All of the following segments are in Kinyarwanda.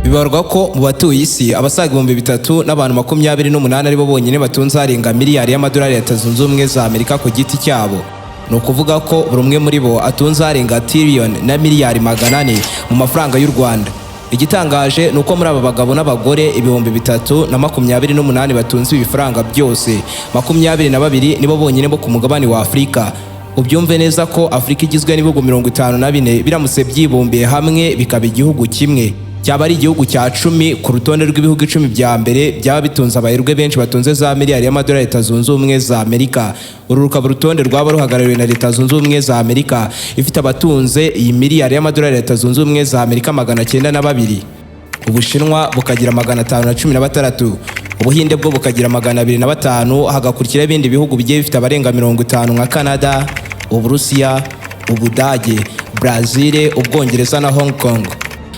Bibarwa ko mu batuye isi abasaga 3000 n'abantu 28 aribo bonyine batunze arenga miliyari y'amadolari ya Leta Zunze Ubumwe za Amerika ku giti cyabo. Ni ukuvuga ko buri umwe muri bo atunze arenga tiriyoni na miliyari 400 mu mafaranga y'u Rwanda. Igitangaje ni uko muri aba bagabo n'abagore 3028 batunze ibi bifaranga byose, 22 nibo bonyine bo ku mugabane wa Afurika. Ubyumve neza ko Afurika igizwe n'ibihugu 54, biramutse byibumbiye hamwe bikaba igihugu kimwe, cyaba ari igihugu cya 10 ku rutonde rw'ibihugu 10 bya mbere byaba bitunze abaherwe benshi batunze za miliyari y'amadolari Leta Zunze Ubumwe za Amerika. Uru rukaba urutonde rwaba ruhagarariwe na Leta Zunze Ubumwe za Amerika, ifite abatunze iyi miliyari y'amadolari Leta Zunze Ubumwe za Amerika 902, Ubushinwa bukagira 516, Ubuhinde bwo bukagira 205, hagakurikiraho ibindi bihugu bigiye bifite abarenga 50 nka Canada, Uburusiya, Ubudage, Brazil, Ubwongereza na Hong Kong.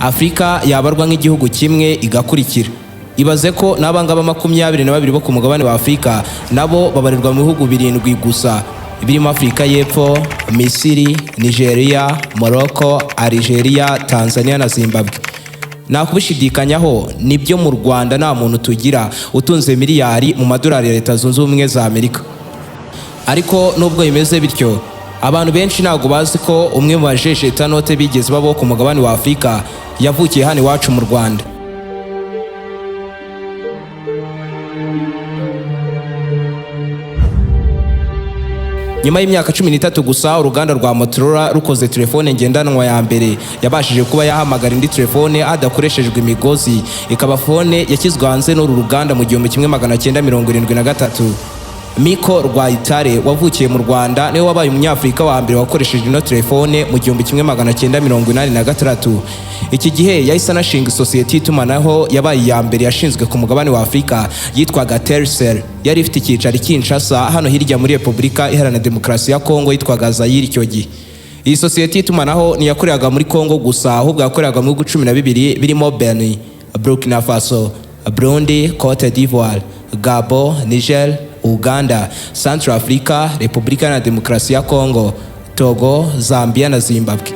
Afurika yabarwa nk'igihugu kimwe igakurikira. Ibaze ko n'abangaba 22 bo ku mugabane wa Afurika nabo babarirwa mu bihugu 7 gusa, birimo Afurika y'Epfo, Misiri, Nigeria, Morocco, Algeria, Tanzania na Zimbabwe. Nta kubishidikanyaho, nibyo, mu Rwanda nta muntu tugira utunze miliyari mu madolari ya Leta Zunze Ubumwe za Amerika. Ariko nubwo bimeze bityo, abantu benshi ntabwo bazi ko umwe mu bajejetanote bigeze babaho ku mugabane wa Afurika yavukiye hano iwacu mu Rwanda. Nyuma y'imyaka 13 gusa uruganda rwa Motorola rukoze telefone ngendanwa ya mbere yabashije kuba yahamagara indi telefone hadakoreshejwe imigozi, ikaba fone yashyizwe hanze n'uru ruganda mu 1973. Miko Rwayitare wavukiye mu Rwanda niwe wabaye umunyafurika wa mbere wakoresheje ino telefone mu 1986. Iki gihe yahise anashinga isosiyete y'itumanaho yabaye iya mbere yashinzwe ku mugabane wa Afurika, yitwaga Telcel. Yari ifite icyicaro i Kinshasa, hano hirya muri Repubulika Iharanira Demokarasi ya Kongo, yitwaga Zaire icyo gihe. Iyi sosiyete y'itumanaho ntiyakoreraga muri Kongo gusa, ahubwo yakoreraga mu bihugu 12 birimo Benin, Burkina Faso, Burundi, Cote d'Ivoire, Gabon, Niger, Uganda, Central Africa, Repubulika Iharanira Demokarasi ya Kongo, Togo, Zambia na Zimbabwe.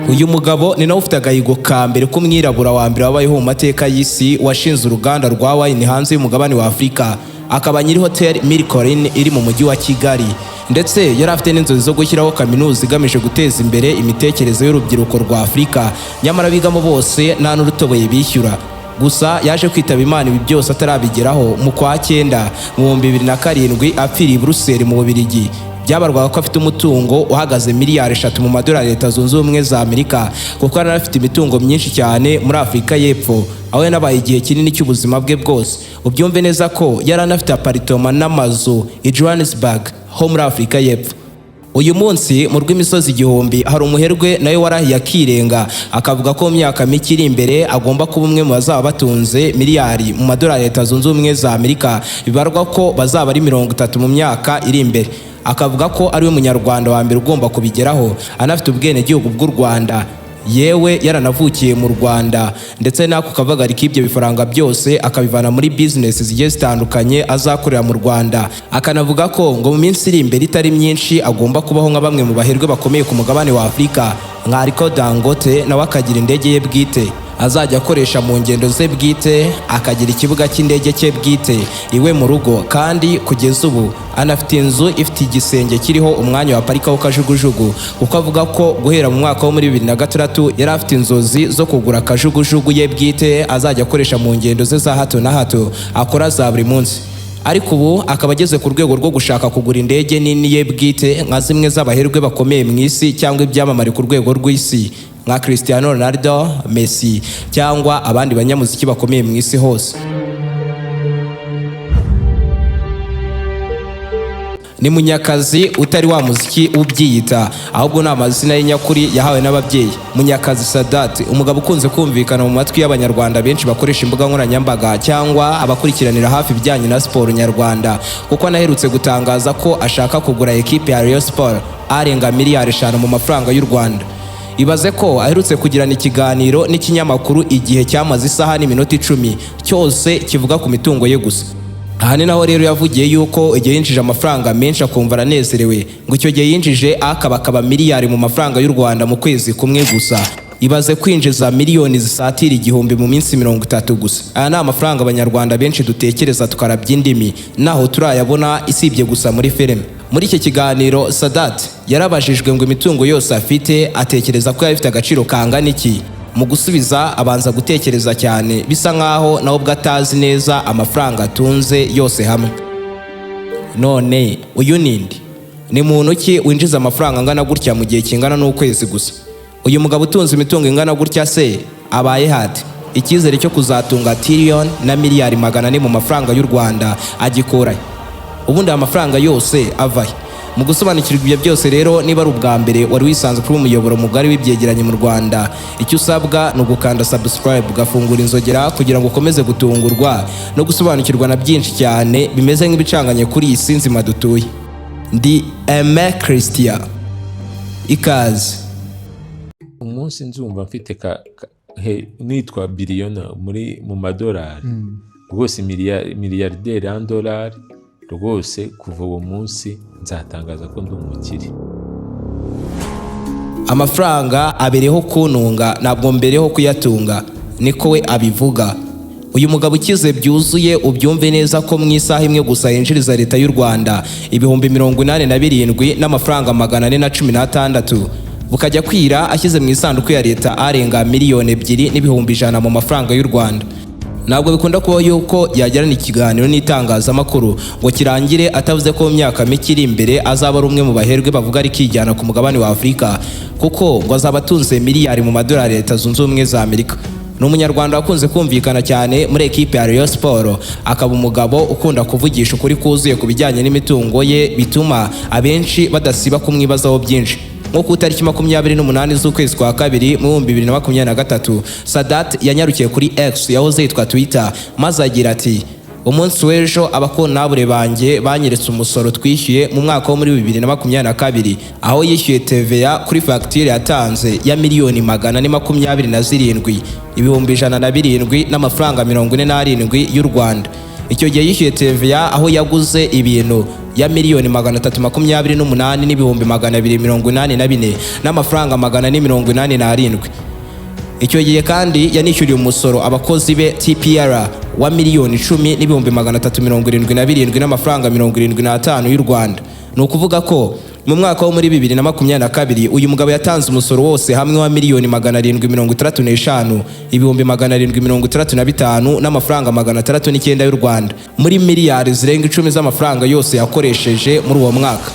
Uyu mugabo ni nawe ufite agahigo ka mbere k'umwirabura wa mbere wabayeho mu mateka y'isi washinze uruganda rwa wine hanze y'umugabane wa Afurika, akaba nyiri Hotel Mille Collines iri mu mujyi wa Kigali. Ndetse yari afite n'inzozi zo gushyiraho kaminuza igamije guteza imbere imitekerereze y'urubyiruko rwa Afurika, nyamara bigamo bose nta n'urutoboye bishyura. Gusa yaje kwitaba Imana ibi byose atarabigeraho, mu kwa cyenda mu 2007 apfiriye i Buruseli mu Bubiligi. Byabarwaga ko afite umutungo uhagaze miliyari 3 mu madolari Leta Zunze Ubumwe za Amerika, kuko yari afite imitungo myinshi cyane muri Afurika y'Epfo, aho yanabaye igihe kinini cy'ubuzima bwe bwose. Ubyumve neza ko yari anafite aparitoma n'amazu i Johannesburg ho muri Afurika y'Epfo. Uyu munsi mu rw'imisozi igihumbi hari umuherwe nawe warahiye akirenga, akavuga ko mu myaka mike iri imbere agomba kuba umwe mu bazaba batunze miliyari mu madolari Leta Zunze Ubumwe za Amerika, bibarwa ko bazaba ari 30 mu myaka iri imbere. Akavuga ko ariwe munyarwanda wa mbere ugomba kubigeraho, anafite ubwenegihugu bw'u Rwanda, yewe yaranavukiye mu Rwanda. Ndetse n'ako kavagari k'ibyo bifaranga byose akabivana muri bizinesi zigiye zitandukanye azakorera mu Rwanda. Akanavuga ko ngo mu minsi iri imbere itari myinshi agomba kubaho nka bamwe mu baherwe bakomeye ku mugabane wa Afurika nka Aliko Dangote, nawe akagira indege ye bwite azajya akoresha mu ngendo ze bwite, akagira ikibuga cy'indege cye bwite iwe mu rugo. Kandi kugeza ubu anafite inzu ifite igisenge kiriho umwanya waparikaho kajugujugu, kuko avuga ko guhera mu mwaka wo muri 2006 yari afite inzozi zo kugura kajugujugu ye bwite azajya akoresha mu ngendo ze za hato na hato akora za buri munsi. Ariko ubu akaba ageze ku rwego rwo gushaka kugura indege nini ye bwite nka zimwe z'abaherwe bakomeye mu isi cyangwa ibyamamare ku rwego rw'isi nka Cristiano Ronaldo, Messi cyangwa abandi banyamuziki bakomeye mu isi hose. Ni Munyakazi utari wa muziki ubyiyita, ahubwo ni amazina ye nyakuri yahawe n'ababyeyi. Munyakazi Sadat, umugabo ukunze kumvikana mu matwi y'abanyarwanda benshi bakoresha imbuga nkoranyambaga cyangwa abakurikiranira hafi ibijyanye na siporo nyarwanda, kuko anaherutse gutangaza ko ashaka kugura ekipe ya Rayon Sport arenga miliyari 5 mu mafaranga y'u Rwanda. Ibaze ko aherutse kugirana ikiganiro n'ikinyamakuru Igihe cyamaze isaha n'iminota 10 cyose kivuga ku mitungo ye gusa. Aha ni naho rero yavugiye yuko igihe yinjije amafaranga menshi akumva aranezerewe, ngo icyo gihe yinjije akabakaba miliyari mu mafaranga y'u Rwanda mu kwezi kumwe gusa. Ibaze kwinjiza miliyoni zisatira 1000 mu minsi 30 gusa. Aya ni amafaranga Abanyarwanda benshi dutekereza tukarabya indimi, naho turayabona isibye gusa muri filime. Muri iki kiganiro, Sadat yarabajijwe ngo imitungo yose afite atekereza ko yaba ifite agaciro kangana iki. Mu gusubiza abanza gutekereza cyane, bisa nkaho nawe ubwo atazi neza amafaranga atunze yose hamwe. None uyu ninde? Ni muntu ki winjiza amafaranga angana gutya mu gihe kingana n'ukwezi gusa? Uyu mugabo utunze imitungo ingana gutya se abaye hate? Icyizere cyo kuzatunga tiriyoni na miliyari 400 mu mafaranga y'u Rwanda agikurahe? Ubundi aya mafaranga yose avahe? Mu gusobanukirwa ibyo byose rero, niba ari ubwa mbere wari wisanzwe kuri umuyoboro mugari w'ibyegeranyo mu Rwanda, icyo usabwa ni ugukanda subscribe, ugafungura inzogera kugira ngo ukomeze gutungurwa no gusobanukirwa na byinshi cyane bimeze nk'ibicanganye kuri iyi si nzima dutuye. Ndi Aime Christian, ikaze. Umunsi nzumva mfite nitwa billionaire muri mu madolari rwose, milliardaire en dolari rwose, kuva uwo munsi nzatangaza ko ndi umukire. Amafaranga abereho kuntunga, ntabwo mbereho kuyatunga, niko we abivuga. Uyu mugabo ukize byuzuye, ubyumve neza ko mu isaha imwe gusa yinjiriza Leta y'u Rwanda 87,416 n'amafaranga, bukajya kwira ashyize mu isanduku ya leta arenga 2,100,000 mu mafaranga y'u Rwanda. Ntabwo bikunda kubaho yuko yagirana ikiganiro n'itangazamakuru ngo kirangire atavuze ko mu myaka mike iri imbere azaba ari umwe mu baherwe bavuga rikijyana ku mugabane wa Afurika, kuko ngo azaba atunze miliyari mu madolari ya Leta Zunze Ubumwe za Amerika. Ni Umunyarwanda wakunze kumvikana cyane muri ekipe ya Rayon Sport, akaba umugabo ukunda kuvugisha ukuri kuzuye ku bijyanye n'imitungo ye, bituma abenshi badasiba kumwibazaho byinshi. Nko ku itariki 28 z'ukwezi kwa kabiri mu 2023, Sadat yanyarukiye kuri X yahoze yitwa Twitter, maze agira ati: "Umunsi w'ejo abakontabure banjye banyeretse umusoro twishyuye mu mwaka wo muri 2022," aho yishyuye TVA kuri fagitire yatanze ya 427,107,047 n'amafaranga 47 y'u Rwanda. Icyo gihe yishyuye TVA aho yaguze ibintu ya 328,284,487. Icyo gihe kandi yanishyuriye umusoro abakozi be TPR wa 10,377,75 n'amafaranga y'u Rwanda. Ni ukuvuga ko mu mwaka wo muri 2022 uyu mugabo yatanze umusoro wose hamwe wa 765,765 n'amafaranga 609 y'u Rwanda, muri miliyari zirenga 10 z'amafaranga yose yakoresheje muri uwo mwaka.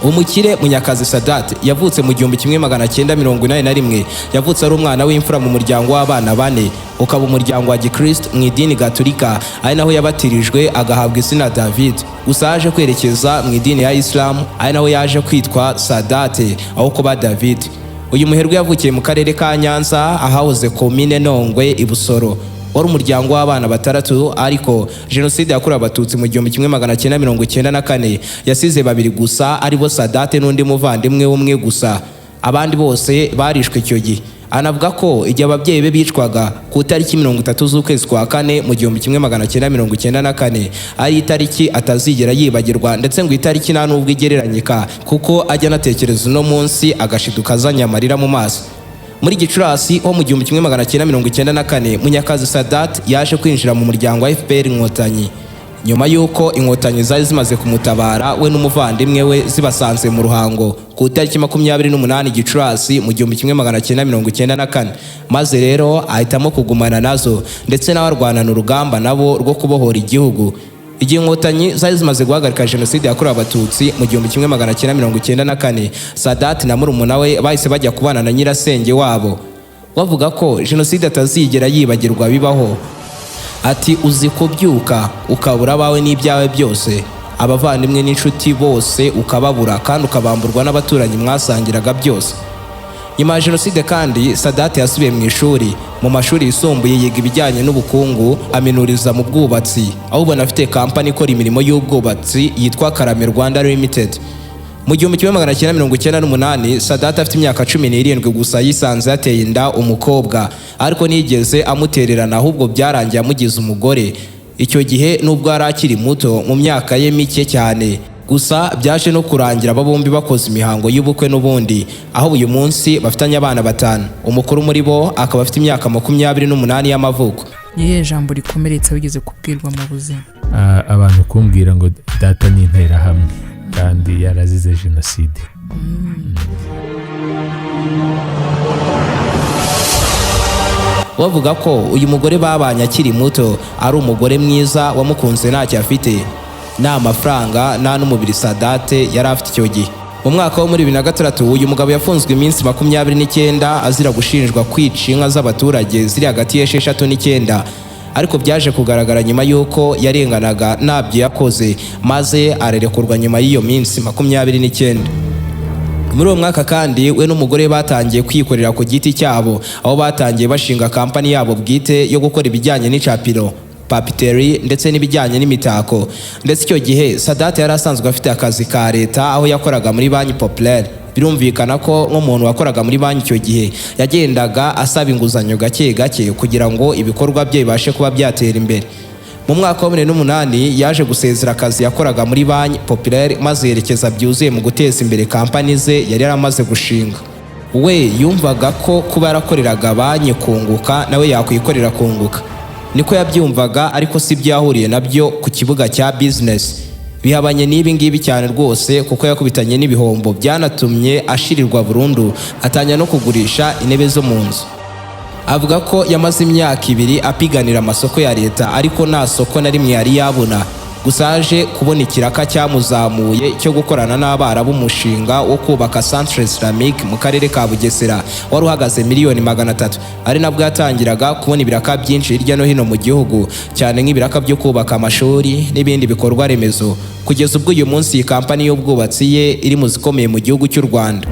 Umukire Munyakazi Sadat yavutse mu 1981. Yavutse ari umwana w'imfura mu muryango w'abana bane, ukaba umuryango wa gikristo mu idini Gaturika, ari naho yabatirijwe agahabwa izina David. Gusa yaje kwerekeza mu idini ya Islam, ari naho yaje kwitwa Sadate aho kuba David. Uyu muherwe yavukiye mu karere ka Nyanza, ahahoze Komine Nongwe i Busoro. Wari umuryango w'abana batandatu, ariko Jenoside yakorewe Abatutsi mu 1994 yasize babiri gusa, aribo Sadate n'undi muvandimwe umwe gusa. Abandi bose barishwe icyo gihe. Anavuga ko igihe ababyeyi be bicwaga ku itariki 30 z'ukwezi kwa kane mu 1994 ari itariki atazigera yibagirwa, ndetse ngo itariki nta n'ubwo igereranyika, kuko ajya anatekereza uno munsi agashiduka azanye amarira mu maso. Muri Gicurasi ho mu 1994, Munyakazi Sadat yaje kwinjira mu muryango wa FPR Inkotanyi, nyuma y'uko Inkotanyi zari zimaze kumutabara we n'umuvandimwe we zibasanze mu Ruhango ku itariki 28 Gicurasi mu 1994, maze rero ahitamo kugumana nazo, ndetse nawe arwanana urugamba nabo rwo kubohora igihugu. Igihe Inkotanyi zari zimaze guhagarika Jenoside yakorewe Abatutsi mu 1994, Sadat na murumuna we bahise bajya kubana na nyirasenge wabo. Bavuga ko Jenoside atazigera yibagirwa bibaho. Ati: "Uzi kubyuka ukabura abawe n'ibyawe byose, abavandimwe n'inshuti bose ukababura, kandi ukabamburwa n'abaturanyi mwasangiraga byose?" Nyuma ya Jenoside kandi, Sadate yasubiye mu ishuri. Mu mashuri yisumbuye yiga ibijyanye n'ubukungu, aminuriza mu bwubatsi, aho ubona afite kampani ikora imirimo y'ubwubatsi yitwa Karame Rwanda Limited. Mu 1998, Sadate afite imyaka 17 gusa, yisanze yateye inda umukobwa, ariko ntiyigeze amutererana, ahubwo byarangiye amugize umugore. Icyo gihe nubwo yari akiri muto mu myaka ye mike cyane. Gusa byaje no kurangira aba bombi bakoze imihango y'ubukwe n'ubundi, aho uyu munsi bafitanye abana batanu, umukuru muri bo akaba afite imyaka 28 y'amavuko. Ni irihe jambo rikomeretsa wigeze kubwirwa mu buzima? Abantu kumbwira ngo data ni interahamwe kandi yarazize jenoside. Bavuga ko uyu mugore babanye akiri muto ari umugore mwiza wamukunze ntacyo afite, nta mafaranga nta n'umubiri Sadate yari afite icyo gihe. Mu mwaka wo muri 2006, uyu mugabo yafunzwe iminsi 29 azira gushinjwa kwica inka z'abaturage ziri hagati y'esheshatu n'icyenda, ariko byaje kugaragara nyuma y'uko yarenganaga ntabyo yakoze, maze arerekurwa nyuma y'iyo minsi 29. Muri uwo mwaka kandi, we n'umugore batangiye kwikorera ku giti cyabo, aho batangiye bashinga kampani yabo bwite yo gukora ibijyanye n'icapiro, papeterie, ndetse n'ibijyanye n'imitako. Ndetse icyo gihe Sadate yari asanzwe afite akazi ka leta, aho yakoraga muri Banki Populaire. Birumvikana ko nk'umuntu wakoraga muri banki icyo gihe yagendaga asaba inguzanyo gake gake kugira ngo ibikorwa bye bibashe kuba byatera imbere. Mu mwaka wa 2008 yaje gusezera akazi yakoraga muri Banki Populaire, maze yerekeza byuzuye mu guteza imbere kampani ze yari yaramaze gushinga. We yumvaga ko kuba yarakoreraga banki kunguka, nawe yakwikorera kunguka, niko yabyumvaga, ariko si byo yahuriye nabyo ku kibuga cya business. Bihabanye n'ibi ngibi cyane rwose, kuko yakubitanye n'ibihombo byanatumye ashirirwa burundu, atangira no kugurisha intebe zo mu nzu. Avuga ko yamaze imyaka 2 apiganira amasoko ya leta, ariko nta soko na rimwe yari yabona. Gusa yaje kubona ikiraka cyamuzamuye cyo gukorana n'Abarabu umushinga wo kubaka Centre Islamique mu karere ka Bugesera, wari uhagaze miliyoni 300. Ari nabwo yatangiraga kubona ibiraka byinshi hirya no hino mu gihugu, cyane nk'ibiraka byo kubaka amashuri n'ibindi bikorwa remezo, kugeza ubwo uyu munsi iyi kampani y'ubwubatsi ye iri mu zikomeye mu gihugu cy'u Rwanda.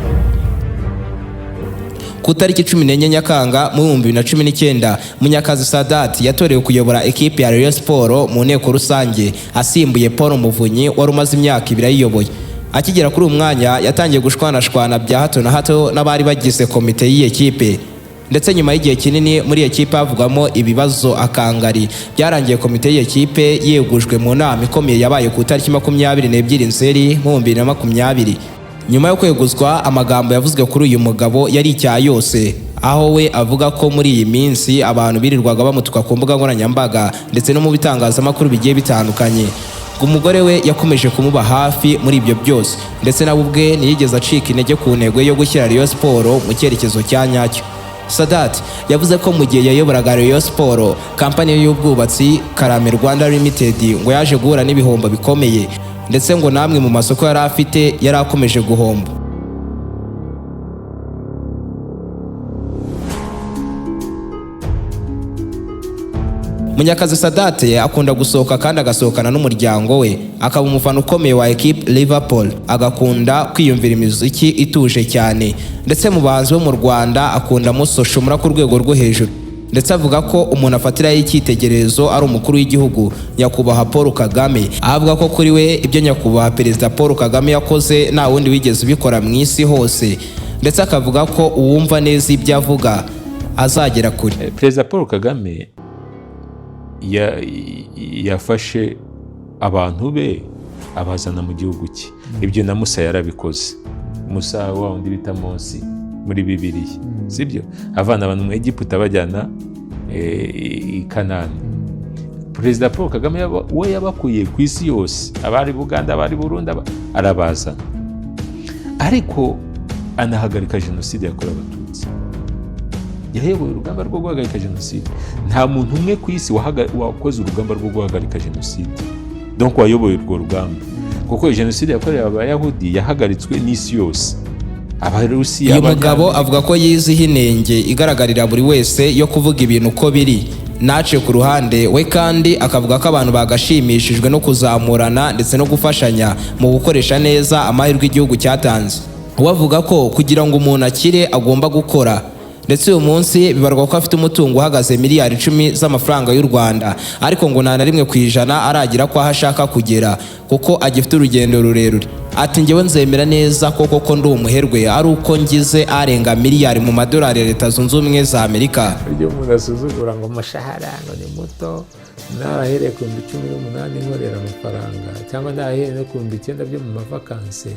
Ku tariki 14 Nyakanga mu 2019, Munyakazi Sadate yatorewe kuyobora ekipe ya Rayon Sport mu nteko rusange, asimbuye Paul Muvunyi wari umaze imyaka 2 ayiyoboye. Akigera kuri uyu mwanya yatangiye gushwanashwana bya hato na hato n'abari bagize komite y'iyi ekipe, ndetse nyuma y'igihe kinini muri iyi ekipe havugwamo ibibazo akangari, byarangiye komite y'iyi ekipe yegujwe mu nama ikomeye yabaye ku itariki 22 Nzeri mu 2020. Nyuma yo kweguzwa, amagambo yavuzwe kuri uyu mugabo yari icyaha yose, aho we avuga ko muri iyi minsi abantu birirwaga bamutuka ku mbuga nkoranyambaga ndetse no mu bitangazamakuru bigiye bitandukanye. Ngo umugore we yakomeje kumuba hafi muri ibyo byose, ndetse nawe ubwe ntiyigeze acika intege ku ntego yo gushyira Rayon Sport mu cyerekezo cya nyacyo. Sadate yavuze ko mu gihe yayoboraga Rayon Sport, kampani y'ubwubatsi Karame Rwanda Limited ngo yaje guhura n'ibihombo bikomeye, ndetse ngo namwe mu masoko yari afite yari akomeje guhomba. Munyakazi Sadate akunda gusohoka kandi agasohokana n'umuryango we, akaba umufana ukomeye wa equipe Liverpool, agakunda kwiyumvira imiziki ituje cyane, ndetse mu bahanzi bo mu Rwanda akunda Social Mula ku rwego rwo hejuru. Ndetse avuga ko umuntu afatiraho icyitegererezo ari umukuru w'igihugu Nyakubahwa Paul Kagame, avuga ko kuri we ibyo Nyakubahwa Perezida Paul Kagame yakoze nta wundi wigeze ubikora mu isi hose, ndetse akavuga ko uwumva neza ibyo avuga azagera kure. Perezida Paul Kagame yafashe abantu be abazana mu gihugu cye. Ibyo na Musa yarabikoze. Musa wa wundi bita Mose muri Bibiliya, sibyo? Avana abantu mu Egiputa abajyana i Kanani. Perezida Paul Kagame we yabakuye ku isi yose, abari Buganda, abari Burundi, arabazana, ariko anahagarika jenoside yakorewe Abatutsi. Yayoboye urugamba rwo guhagarika jenoside. Nta muntu umwe ku isi wakoze urugamba rwo guhagarika jenoside, donc wayoboye urwo rugamba, kuko jenoside yakorewe Abayahudi yahagaritswe n'isi yose. Abarusiya, Uyu mugabo avuga ko yiziho inenge igaragarira buri wese yo kuvuga ibintu uko biri, nace ku ruhande. We kandi akavuga ko abantu bagashimishijwe no kuzamurana ndetse no gufashanya mu gukoresha neza amahirwe igihugu cyatanze. We avuga ko kugira ngo umuntu akire agomba gukora, ndetse uyu munsi bibarwa ko afite umutungo uhagaze miliyari 10 z'amafaranga y'u Rwanda, ariko ngo nta na 1% aragira ko aho ashaka kugera, kuko agifite urugendo rurerure. Ati njyewe nzemera neza ko koko ndi umuherwe ari uko ngize arenga miliyari mu madolari ya Leta Zunze Ubumwe za Amerika. Ibyo umuntu asuzugura ngo umushahara ngo ni muto, Narahereye ku 18,000 nkorera amafaranga, cyangwa narahereye no ku 9000 byo mu mavakanse,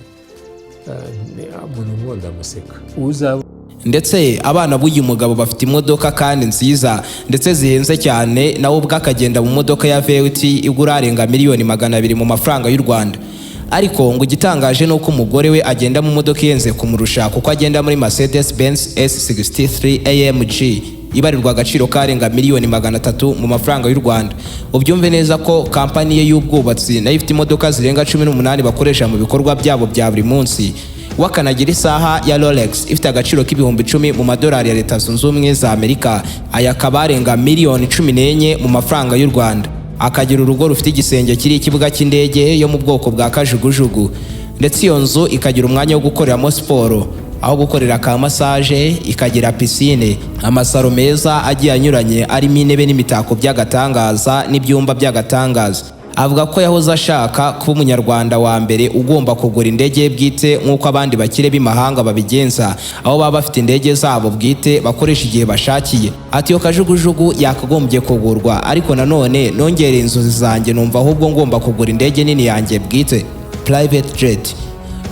umuntu nk'uwo ndamuseka uzaba. Ndetse abana b'uyu mugabo bafite imodoka kandi nziza ndetse zihenze cyane. Nawe ubwe akagenda mu modoka ya V8 igura arenga miliyoni 200 mu mafaranga y'u Rwanda. Ariko ngo igitangaje ni uko umugore we agenda mu modoka ihenze kumurusha, kuko agenda muri Mercedes Benz S63 AMG ibarirwa agaciro karenga miliyoni 300 mu mafaranga y'u Rwanda. Ubyumve neza ko kampani ye y'ubwubatsi nayo ifite imodoka zirenga 18 bakoresha mu bikorwa byabo bya buri munsi. We akanagira isaha ya Rolex ifite agaciro k'10,000 mu madolari ya Leta Zunze Ubumwe za Amerika, aya akaba arenga miliyoni 14 mu mafaranga y'u Rwanda. Akagira urugo rufite igisenge kiri ikibuga cy'indege yo mu bwoko bwa kajugujugu, ndetse iyo nzu ikagira umwanya wo gukoreramo siporo, aho gukorera ka massage, ikagira piscine, amasaro meza agiye anyuranye arimo intebe n'imitako by'agatangaza n'ibyumba by'agatangaza. Avuga ko yahoze ashaka kuba Umunyarwanda wa mbere ugomba kugura indege ye bwite nk'uko abandi bakire b'imahanga babigenza, aho baba bafite indege zabo bwite bakoresha igihe bashakiye. Ati: "Iyo kajugujugu yakagombye kugurwa, ariko nanone nongereye inzozi zanjye, numva ahubwo ngomba kugura indege nini yanjye bwite, private jet."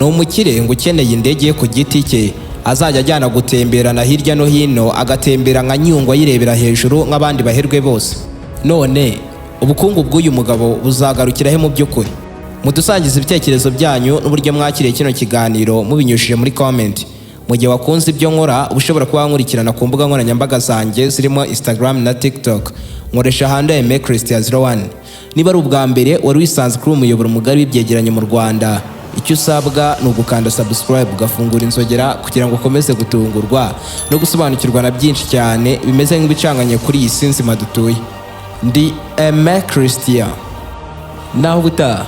Ni umukire ngo ukeneye indege ye ku giti cye azajya ajyana gutemberana hirya no hino, agatembera nka Nyungwe ayirebera hejuru nk'abandi baherwe bose. None ubukungu bw'uyu mugabo buzagarukira he mu by'ukuri? Mudusangiza ibitekerezo byanyu n'uburyo mwakiriye kino kiganiro mubinyujije muri comment. Mu gihe wakunze ibyo nkora, uba ushobora kuba wankurikirana ku mbuga nkoranyambaga zanjye zirimo Instagram na TikTok, nkoresha handle Aime Christian 01. Niba ari ubwa mbere wari wisanzwe kuri umuyoboro mugari w'ibyegeranyo mu Rwanda, icyo usabwa ni ugukanda subscribe, ugafungura inzogera kugira ngo ukomeze gutungurwa no gusobanukirwa na byinshi cyane bimeze nk'ibicanganye kuri iyi si nzima dutuye. Ndi Aime Christian, naho ubutaha.